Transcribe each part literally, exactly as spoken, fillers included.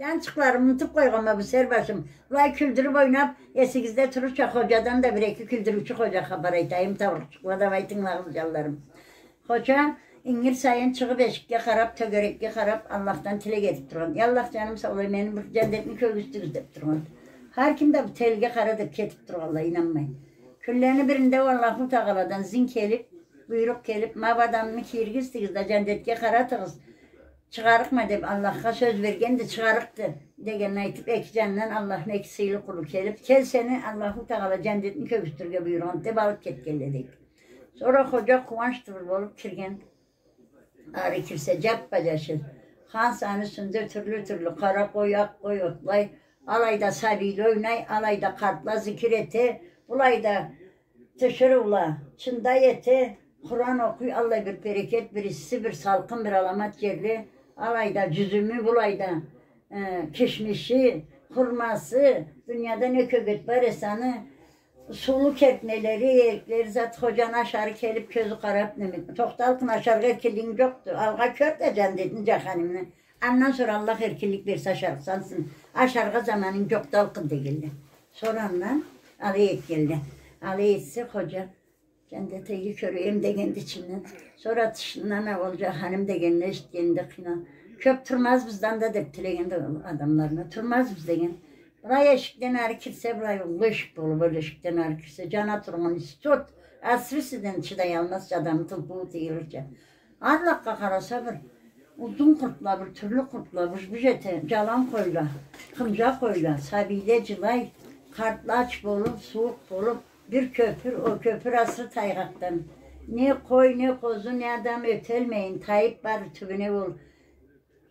Джанчыкъларым, унутуб къойгъанма бу сер башым. Былай кюлдюрюб ойнаб, эсигизде турурча, Ходжадан да бир-эки кюлдюрюучю Ходжа хапар айтайым, таурухчукъла, давай тынгылагъыз, джанларым. Ходжа ингир сайын чыгъыб, эшикге къараб, тёгерекге къараб, Аллахдан тилек этиб тургъан. Я Аллах, джаным саулай, мени бир джандетни кёргюзтюгюз деб тургъан. Хар ким да бу телге къара деб кетиб тургъанла, ийнанмай. Кюнлени биринде Аллаху Тагъаладан зин келиб, буйрукъ келиб, ма бу адамны кийиргиздигиз да джандетге къаратыгъыз. Чыгъарыкъма деб Аллахха сёз бергенди, чыгъарыкъды, дегенни айтыб, эки джандан Аллахны эки сыйлы къулу келиб, кел, сени Аллаху Тагъала джандетни кёргюзтюрге буюргъан, деб алыб кетгенле, дейди. Сора Ходжа къууанчды бир болуб кирген. Ары кирсе, джаппа-джашил. Хан саны юсюнде тюрлю-тюрлю къара къой, акъ къой отлай. Алайда сабийле ойнай, алайда къартла зикир эте, былайда тиширыула чындай эте, Къуран окъуй, аллай бир берекет, бир исси, бир салкъын, бир аламат джерле, алайда джюзюмю, былайда, э, кишмиши, хурмасы, дунияда не кёгет бар эсе аны, суулу кертмелери, эриклери, зат. Ходжаны ашары келиб, кёзю къараб, неме, тохталкъын, ашаргъа эркинлигинг джокъду, алгъа кёр да джандетни, джаханимни. Андан сора Аллах эркинлик берсе, ашарыкъсансын. Ашаргъа заманынг джокъду, алкъын, дегенле. Сора андан алай этгенле. Алай этсе, Ходжа, джандетеги кёрейим дегенди ичинден. Сора тышындан а ол джаханим дегенни эшитгенде къыйнал. Кёб турмазбыз да анда деб тилегенди ол адамларына. Турмазбыз деген. Былай эшикден ары кирсе, былай уллу эшик болуб, ол эшикден ары кирсе, джана тургъан исси от, асыры исиден чыдаялмазча, адамны тылпыуу тыйылырча. Арлакъгъа къараса, бир узун къуртла, бир тюрлю къуртла быж-быж эте, джалан къойла, хымджа къойла, сабийле джылай, къартла ач болуб, сууукъ болуб, бир кёпюр, ол кёпюр асыры тайгъакъдан. Не къой, не къозу, не адам ётелмейин, тайыб бары тюбюне ол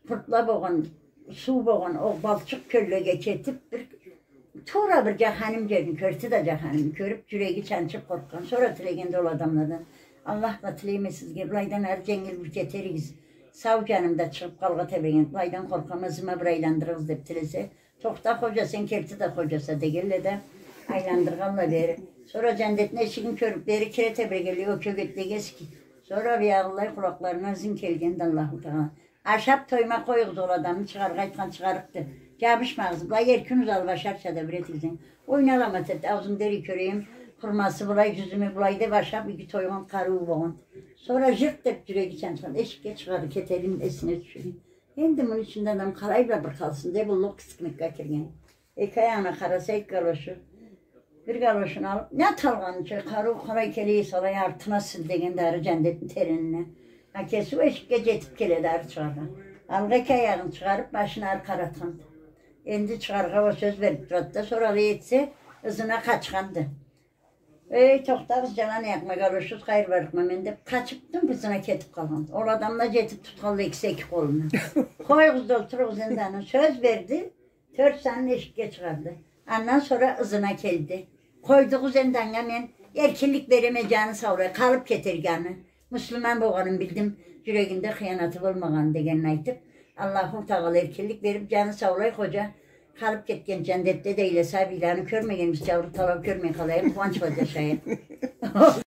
къуртла болгъан, суу болгъан ол балчыкъ кёллеге кетиб, бир туура бир джаханим джерни кёрдю да, джаханимни кёрюб, джюреги чанчыб къоркъгъан. Сора тилегенди ол адамладан: «Аллах бла тилейме сизге, былайдан ары дженгил бир кетеригиз. Сау джанымда чыгъыб къалгъа тебреген, былайдан къоркъама, ызыма бир айландырыгъыз», — деб тилесе, «Тохта, Ходжа, сен керти да Ходжаса», — дегенле да, айландыргъанла бери. Сора джандетни эшигин кёрюб, бери кире тебрегенлей, ол кёгетлеге эски. Сора биягъылай къулакъларына ызын келгенди Аллаху Тагъала. Ашаб тойма къоюгъуз ол адамны, чыгъаргъа айтхан чыгъарыкъды. Джабышмагъыз, былай эркин узалыб ашарча да бир этигиз. Ойна, аламат эт, аузунгда эрий кёрейим, хурмасы былай, джюзюмю былай деб ашаб, иги тойгъан, къарыуу болгъан. Сора жырт деб джюреги чанчхан, эшикге чыгъады, кетерин эсине тюшюрген. Энди муну ичинде адам къалай бла бир къалсын деб, уллу кисикникге кирген. Эки аягъына къараса, эки галошу. Бир галошун алыб, не аталгъанча, къарыу къалай келе эсе, алай артына сюлдеген да ары джандетни теренине. А кеси ол эшикге джетиб келеди ары чыгъаргъа. Алгъа эки аягъын чыгъарыб, башын ары къаратханды. Энди чыгъаргъа ол сёз бериб турады да, сора алай этсе, ызына къачханды. «Эй, тохтагъыз, джалан аякъма, галошсуз къайры барырыкъма мен», — деб, къачыб, тым ызына кетиб къалгъан. Ол адамла джетиб тутханла экиси эки къолуна. «Къоюгъуз да олтуругъуз энди аны», — сёз берди. Тёрт санын эшикге чыгъарды. Андан сора ызына келди. «Къойдугъуз энди анга, мен эркинлик береме, джаны саулай, къалыб кетерге аны. Муслиман болгъанын билдим, джюрегинде хыянаты болмагъанын», — дегенин айтыб, Аллаху Тагъала эркинлик бериб, джаны саулай, Ходжа къалыб кетген джандетде дейле, сабийланы кёрмегенибизча, ауруб талау кёрмей къалайыкъ, къууанч бла джашайыкъ.